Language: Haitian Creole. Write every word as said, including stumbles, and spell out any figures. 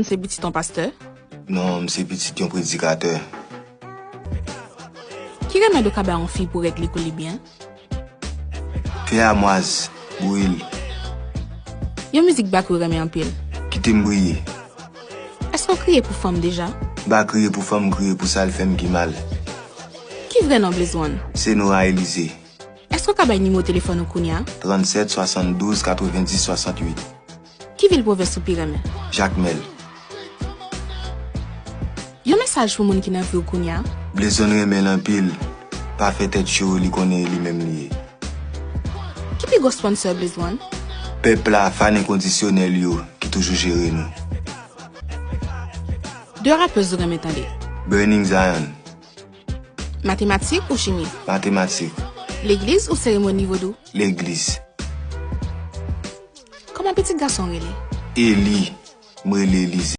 Se pitit yon pastè? Non, m se pitit yon predikatè. Ki remèd ou ka bay yon fi pou règ li koule byen? Fè amwaz, bouyi l. Yon mizik Baky ou renmen anpil? Kite m briye. Èske w kriye pou fanm deja? M pa kriye pou fanm, m kriye pou sa l fè m ki mal. Ki vrè non Blaze One? Se Nora Elize. Èske w ka bay nimewo telefòn ou kounye a? Trannsèt swasanndouz katrevenndis swasantuit. Ki vil pwovens ou pi renmen? Jakmèl. Yon mesaj pou moun ki nan vi w kounye a? Blaze One renmen l anpil. Pa fè tèt cho, li konnen e li menm li ye. Ki pi gwo sponsor Blaze One? Pèp la, fan enkondisyonèl yo ki toujou jere nou. De rapèz ou renmen tande? Burning Zion. Matematik ou chimi? Matematik. Legliz ou seremoni vodou? Legliz. Kòman pitit gason w rele? Eli. M rele Elize.